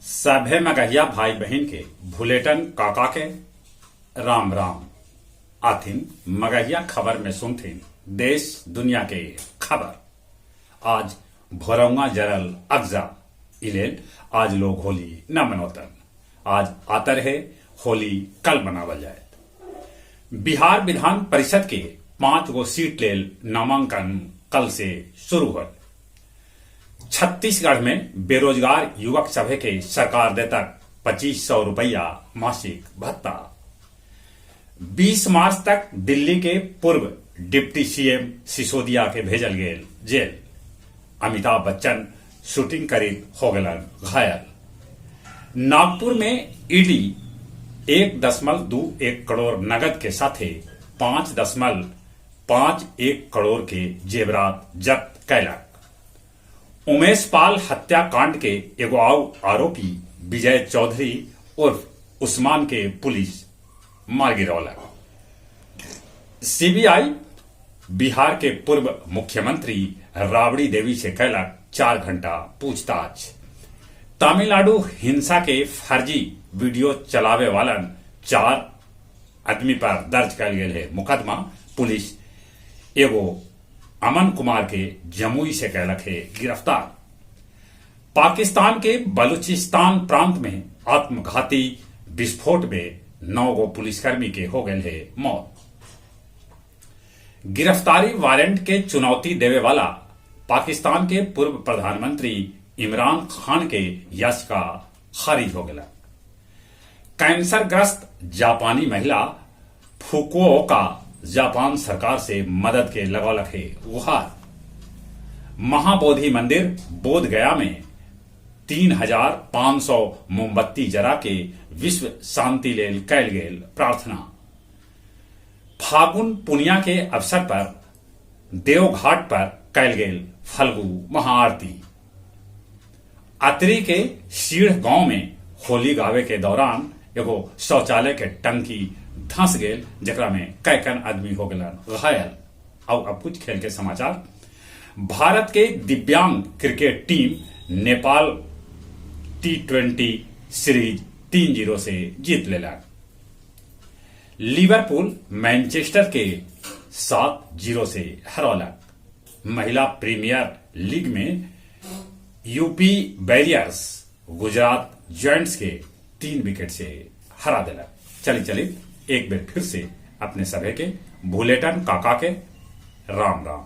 सभे मगहिया भाई बहिन के भुलेटन काका के राम राम। आथिन मगहिया खबर में सुनथिन देश दुनिया के खबर। आज भोरौआ जरल अगजा इलेल आज लोग होली न मनौतन। आज आतर है होली कल मनावल जाए। बिहार विधान परिषद के 5 गो सीट लेल नामांकन कल से शुरू होल। छत्तीसगढ़ में बेरोजगार युवक सभे के सरकार देतक 2500 रुपया मासिक भत्ता। 20 मार्च तक दिल्ली के पूर्व डिप्टी सीएम सिसोदिया के भेजल गेल जेल। अमिताभ बच्चन शूटिंग करीब हो गलन घायल। नागपुर में ईडी 1.21 करोड़ नगद के साथे 5.51 करोड़ के जेवरात जब्त कैलक। उमेश पाल हत्याकांड के एगो आउ आरोपी विजय चौधरी उर्फ उस्मान के पुलिस मार गिरौलक। सीबीआई बिहार के पूर्व मुख्यमंत्री राबड़ी देवी से कैलक 4 घंटा पूछताछ। तमिलनाडु हिंसा के फर्जी वीडियो चलावे वालन 4 आदमी पर दर्ज कैल गेल है मुकदमा। पुलिस एगो अमन कुमार के जमुई से कैलक है गिरफ्तार। पाकिस्तान के बलूचिस्तान प्रांत में आत्मघाती विस्फोट में 9 गो पुलिसकर्मी के हो गए है मौत। गिरफ्तारी वारंट के चुनौती देवे वाला पाकिस्तान के पूर्व प्रधानमंत्री इमरान खान के याचिका खारिज हो गया। कैंसरग्रस्त जापानी महिला फुकुओका जापान सरकार से मदद के लगौलक है गुहार। महाबोधि मंदिर बोध गया में 3500 मोमबत्ती जरा के विश्व शांति लेल कैल गेल प्रार्थना। फागुन पुनिया के अवसर पर देवघाट पर कैल गेल फल्गु महाआरती। अतरी के सीढ़ गांव में होली गावे के दौरान एगो शौचालय के टंकी धंस गेल, जेकरा में कैकन आदमी हो गेलन घायल। और अब कुछ खेल के समाचार। भारत के दिव्यांग cricket team Nepal T20 series 3-0 से जीत लेलक। लिवरपूल मैनचेस्टर के 7-0 से हरौलक। महिला प्रीमियर लीग में यूपी बैरियर्स गुजरात जॉइंट्स के 3 विकेट से हरा देलक। चली चली एक बेर फिर से अपने सभे के भुलेटन काका के राम राम।